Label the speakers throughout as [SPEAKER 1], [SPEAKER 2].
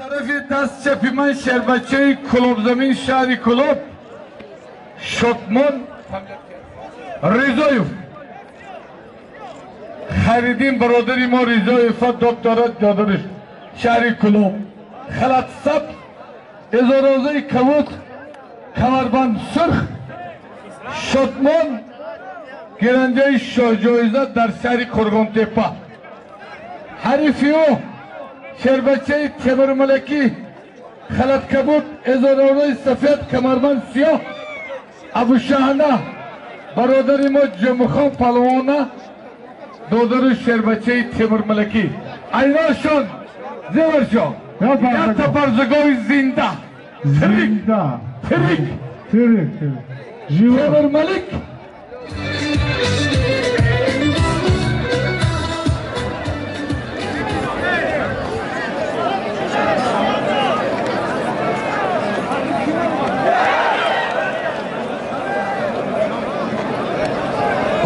[SPEAKER 1] Тарафи даст чапи ман шербачаи Кулобзамин шаҳри Кулоб Шотмон Ризоев. Хайриддин бародари мо Ризоева доктора додариш шаҳри Кулоб. Халат сабз, эзорозаи кабуд, камарбанд сурх, Шотмон гирандаи шоҳҷоиза дар шаҳри Қурғонтепа. Ҳарифи ӯ шербачаи Темурмалакӣ, халат кабуд, эзорозаи сафед, камарбанд сиёҳ, Абушаҳна бародари мо Ҷумъахон палвона додару шербачаи Темурмалакӣ. Айношон зеваршон якта барзагоҳи зинда. Тирик, тирик,
[SPEAKER 2] тирик,
[SPEAKER 1] Темурмалик.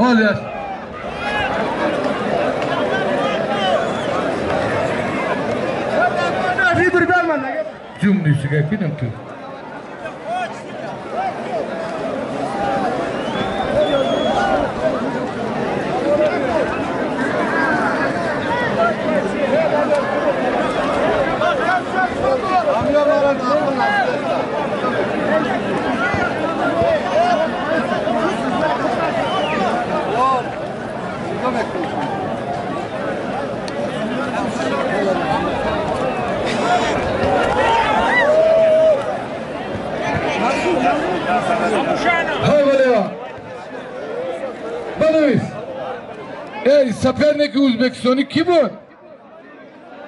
[SPEAKER 1] Olha. Cümlesi gapidam tu. Ey соперник Узбекистони ки буд?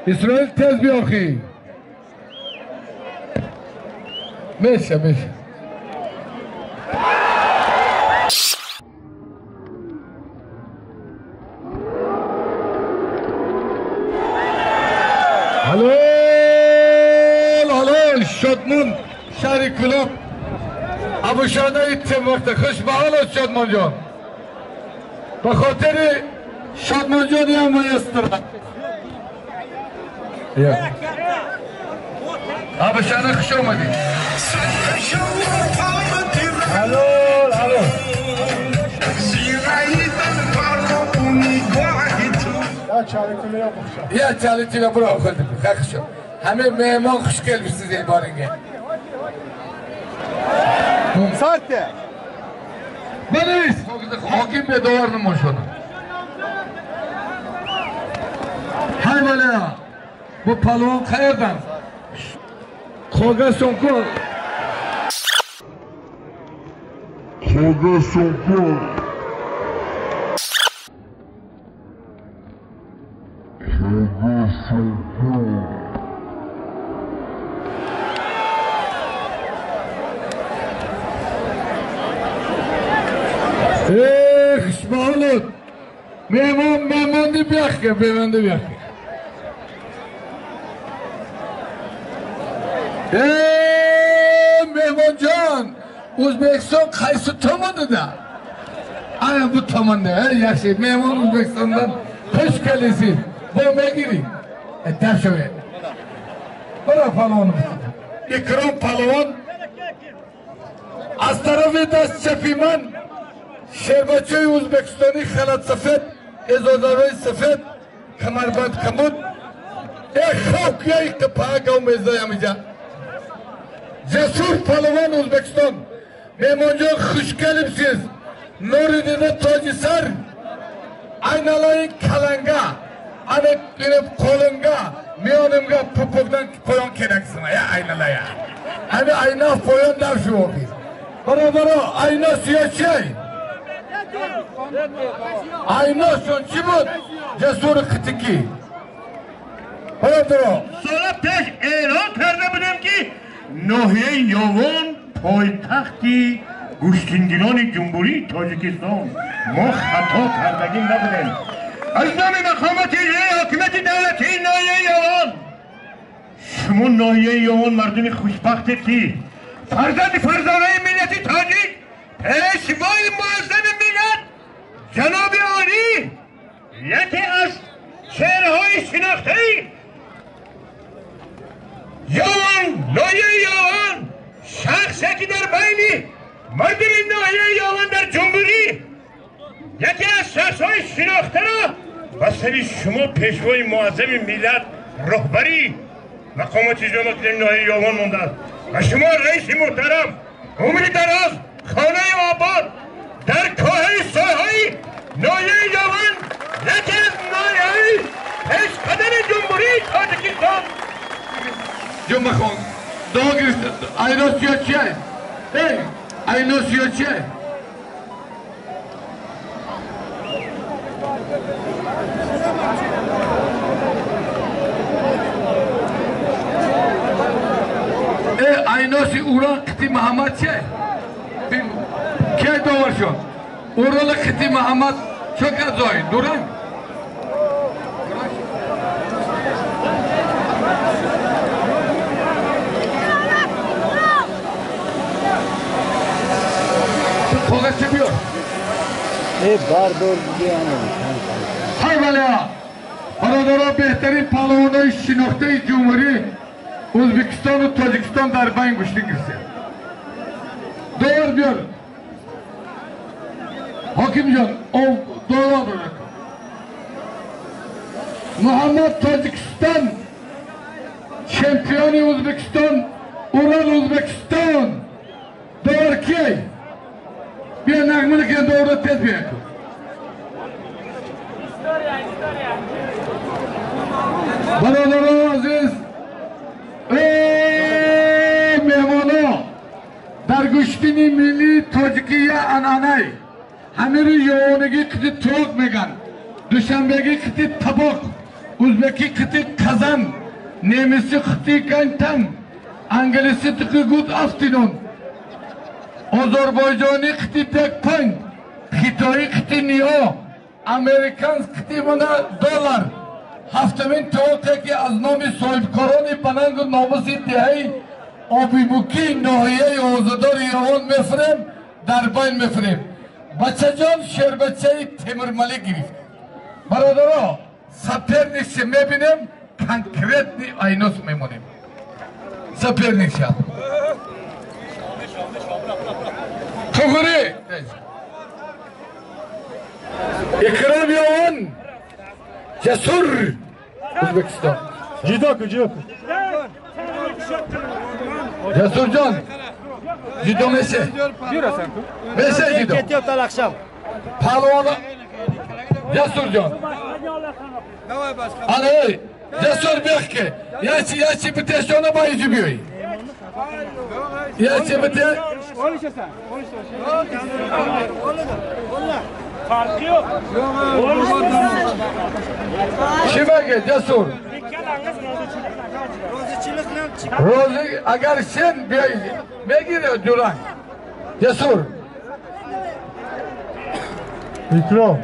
[SPEAKER 1] Исроил тез биёхӣ. Меша, меша. Halol, halol, Шодмон шаҳри Кулоб. Абушанаи Темурта. Хуш ба ҳолат Шодмонҷон. Ба хотири Шодмонҷони ҳам маэстро. Абушана хуш омадӣ. Halol, halol. Ya chalitiga birov qildi. Yaxshi. Hamma mehmon xush kelibsiz boringga.
[SPEAKER 2] Sarte.
[SPEAKER 1] Bilis. Hokim bedor nima shuni. Hay bola. Bu palvon qayerdan? Qoga Sonko.
[SPEAKER 3] Qoga Sonko.
[SPEAKER 1] Ey xushbo'lik. Mehmon mehmon deb yoqqa, mehmon deb yoqqa. Ey mehmonjon, O'zbekiston qaysi tomonida? Ana bu tomonda, yaxshi. Mehmon O'zbekistondan xush kelibsiz. Bu megiri. Tashvi. Bora palvon. Ikrom palvon. Az tarafi dast chapi man sherbachои Ӯзбекистони халат сафед, эзозарои сафед, камарбанд кабуд. Э хок яй қипага мезаям иҷа. Ҷасур палвон Ӯзбекистон. Меҳмонҷон хуш келибсиз. Нури дида тоҷи сар. Aynalayın kalanga. Ana benim qo'limga, miyonimga popokdan poyon keraksın ya aynalaya. Hani ayna poyon dar şu oldu. Baro baro ayna siyasi. Ayna son çibut cesur kıtiki. Baro baro.
[SPEAKER 4] Сола пеш эълон карда будем, ки ноҳияи Ёвон пойтахти гӯштингирони Ҷумҳурии Тоҷикистон. Мо хато кардагӣ набудем. Аз номи мақомоти иҷроии ҳокимияти давлатии ноҳияи Ёвон, шумо ноҳияи Ёвон мардуми хушбахтед, ки фарзанди фарзонаи миллати тоҷик, пешвои муаззами миллат ҷаноби олӣ, яке аз чеҳраҳои шинохтаи Ёвон, ноҳияи Ёвон, шахсе ки дар байни мардуми ноҳияи Ёвон дар ҷумҳурӣ яке аз шахсҳои шинохтаро ба сари шумо пешвои муаззами миллат роҳбарӣ мақомоти иҷроия ноҳияи Ёвон мондааст ва шумо раиси муҳтарам умри дароз, хонаи обод дар коҳаи соҳаи ноҳияи Ёвон яке аз ноҳияҳои пешқадами ҷумҳурии Тоҷикистон.
[SPEAKER 1] Ҷумъахон дуо гирифта айносиё чия? Эй, айносиё чия? Э, айноси уран қити Муҳаммад чия? Кия довар шуд? Урала қити Муҳаммад чо кард зоҳир? Дуранг? Коғазча биёр.
[SPEAKER 2] Э, бардор
[SPEAKER 1] ҳай валеа бародаро, беҳтарин паҳлавонои шинохтаи ҷумҳурӣ Ӯзбекистону Тоҷикистон дар байн гӯштӣ гирифтанд. Довар биёр. Ҳокимҷон, довар биёр. Муҳаммад Тоҷикистон, чемпиони Ӯзбекистон, Урал Ӯзбекистон. Довар киай? Биё нағмани ки довара тез биё. Бародаро азиз, эй меҳмоно, дар гӯштини миллии тоҷикия анъанай ҳамири ёвонагӣ қити тоқ меган, душанбегӣ қити табоқ, ӯзбекӣ қити қазан, немисӣ қити гантан, англисӣ тиқи good afternoon, озарбойҷонӣ қити декпанг, хитоӣ қити нио, американс қити мана доллар. Ҳафтамин тоқе ки аз номи соҳибкорони баланду номуси деҳаи Обибукии ноҳияи Озодори Ёвон мефирем, дар байн мефирем. Бачаҷон шербачаи Темурмалик гирифт. Бародаро, соперникше мебинем, конкретный айнос мемонем. Соперникша. Туғри! Икрам Ёвон, Ҷасур, Ӯзбекистон.
[SPEAKER 2] Ҷидоку, ҷидоку.
[SPEAKER 1] Ҷасурҷон, ҷидо месе. Месе ҷидо. Паҳлавона Ҷасурҷон. Ана эй, Ҷасур бех ки. Ячи, ячи битешона ба иҷи биёй. Ячи бите. Чӣ меге, Ҷасур? Розӣ агар сен биёй мегири дуран. Ҷасур.
[SPEAKER 2] Икром.